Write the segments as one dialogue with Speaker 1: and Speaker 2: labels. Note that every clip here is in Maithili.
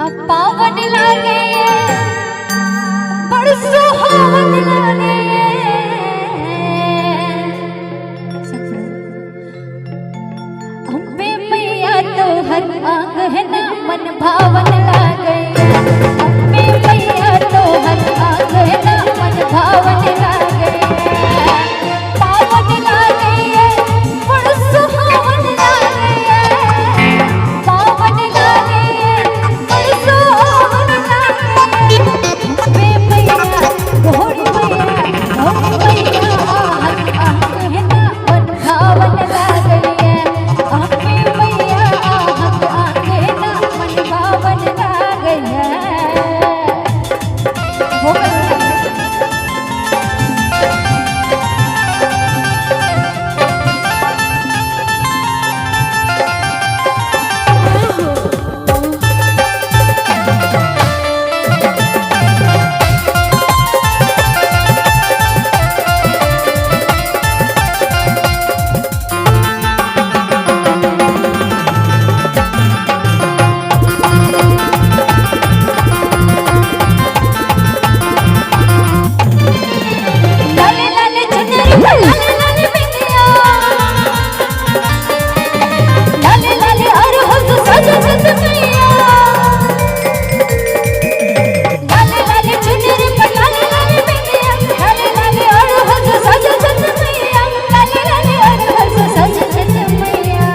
Speaker 1: आ पावन लागे, बड़ सुहावन लागे। अम्बे मैया तोहर आंगना मन भावन लागे। अम्बे मैया तोहर आंगना मन भावन लागे। पावन लागे, बड़ सुहावन लागे। पावन लागे, बड़ सुहावन लागे। अम्बे मैया गोरी मैया गोरी मैया आंगना मन भावन लागे। अम्बे मैया आंगना मन भावन लागे। हो गई। लाल लाल चुनरी लाल लाल बिंदिया, लाल लाल अरहस सज सज मैया। लाल लाल चुनरी पर लाल लाल बिंदिया, लाल लाल अरहस सज सज मैया। लाल लाल अरहस सज सज मैया।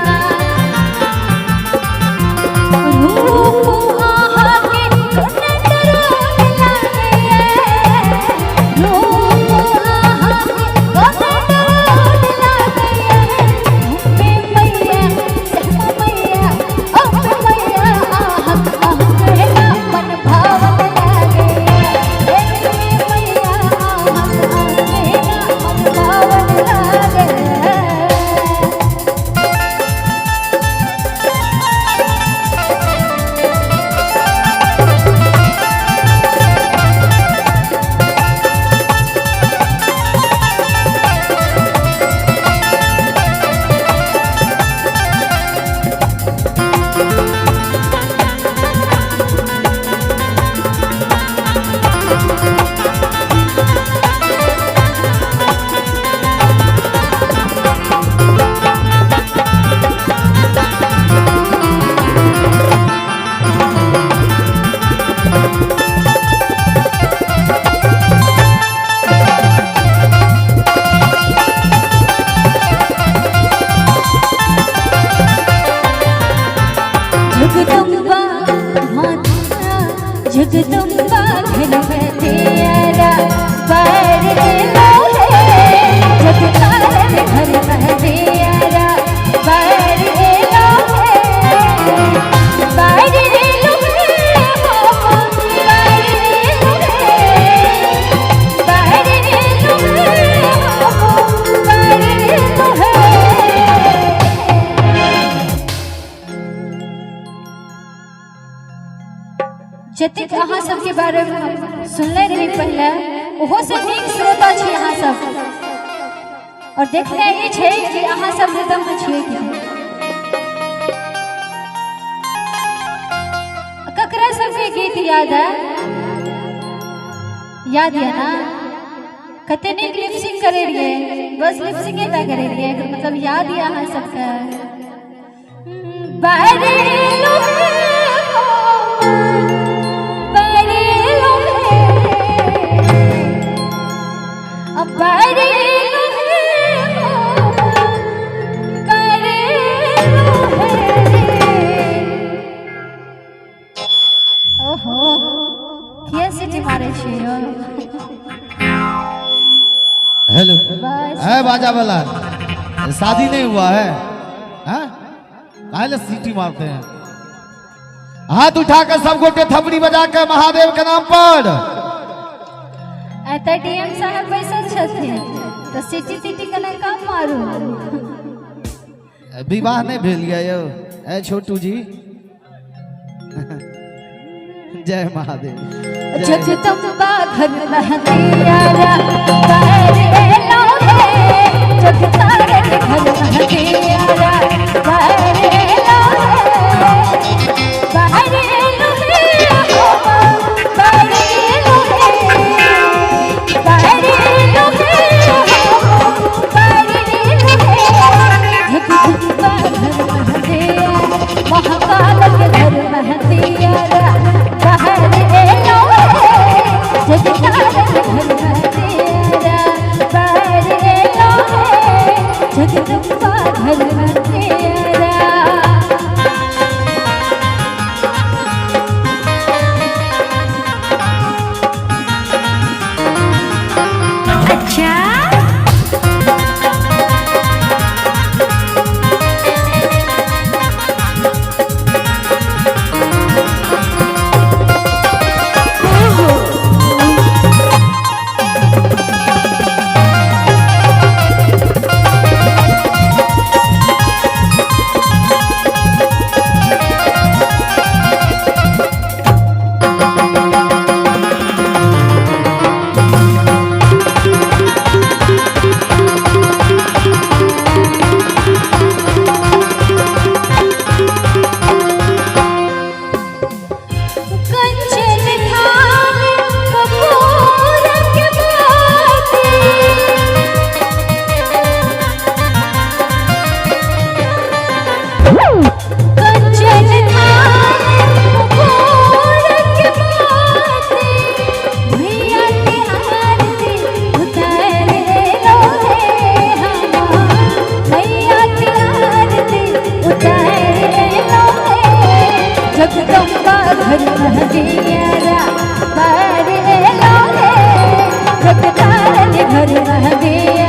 Speaker 1: रूप आहा के कोन डरोन लागे। रूप आहा के कोन डरोन लागे। अम्बे मैया श्यामा मैया अम्बे मैया आहक आंगना मन भावन लागे। अम्बे मैया आहक आंगना मन भावन लागे। जगदम्बा माता जगदम्बा घर में दियारा पर लो है। जगतारन घर में दियारा पर लो है। पर लो है, पर लो है, पर लो है, पर लो है। जतेक अहाँ सबके बारे में हम सुनले रही पहले, ओहो से नीक श्रोता छी अहाँ सब। और देखने ई छै कि अहाँ सब रिदम में छियै कि नहि। ककरा सबके गीत याद है? याद है ना? कते नीक लिपसिंग करे रहियै, बस लिपसिंगे टा करे रहियै, एकर मतलब याद यऽ अहाँ सबके। बरेलो बरेलो बरेलो करेलो है। ओहो, किया सीटी मारे छियै यौ?
Speaker 2: हेलो।
Speaker 1: बस।
Speaker 2: है बाजा वाला, शादी नहीं हुआ है? हाँ, काहे सीटी मारते हैं? हाथ उठाकर सब गोटे थपड़ी बजा के महादेव के नाम पर।
Speaker 1: एतऽ डीएम साहब बैसल छथिन तऽ सीटी तीटी कने कम मारू।
Speaker 2: विवाह नहीं भेल गया यौ? ए छोटू जी, जय महादेव जय।
Speaker 1: जगदम्बा घर महदियारा पर एलो है। जगतारन घर महदियारा पर एलो है। पर एलो है। महतियारा बाहर एलो हे, जगतारन घर महतियारा बाहर एलो हे, जगदम्बा घर महतियारा।
Speaker 3: अच्छा।
Speaker 1: कंचन थाल कपूर के बाती, कंचन थाल कपूर के बाती, भैया के आरती उतार लो हे हमार, भैया के आरती उतार लो हे, जगदम्बा घर महदियारा बार एलो हे, जगतारन घर महदियारा।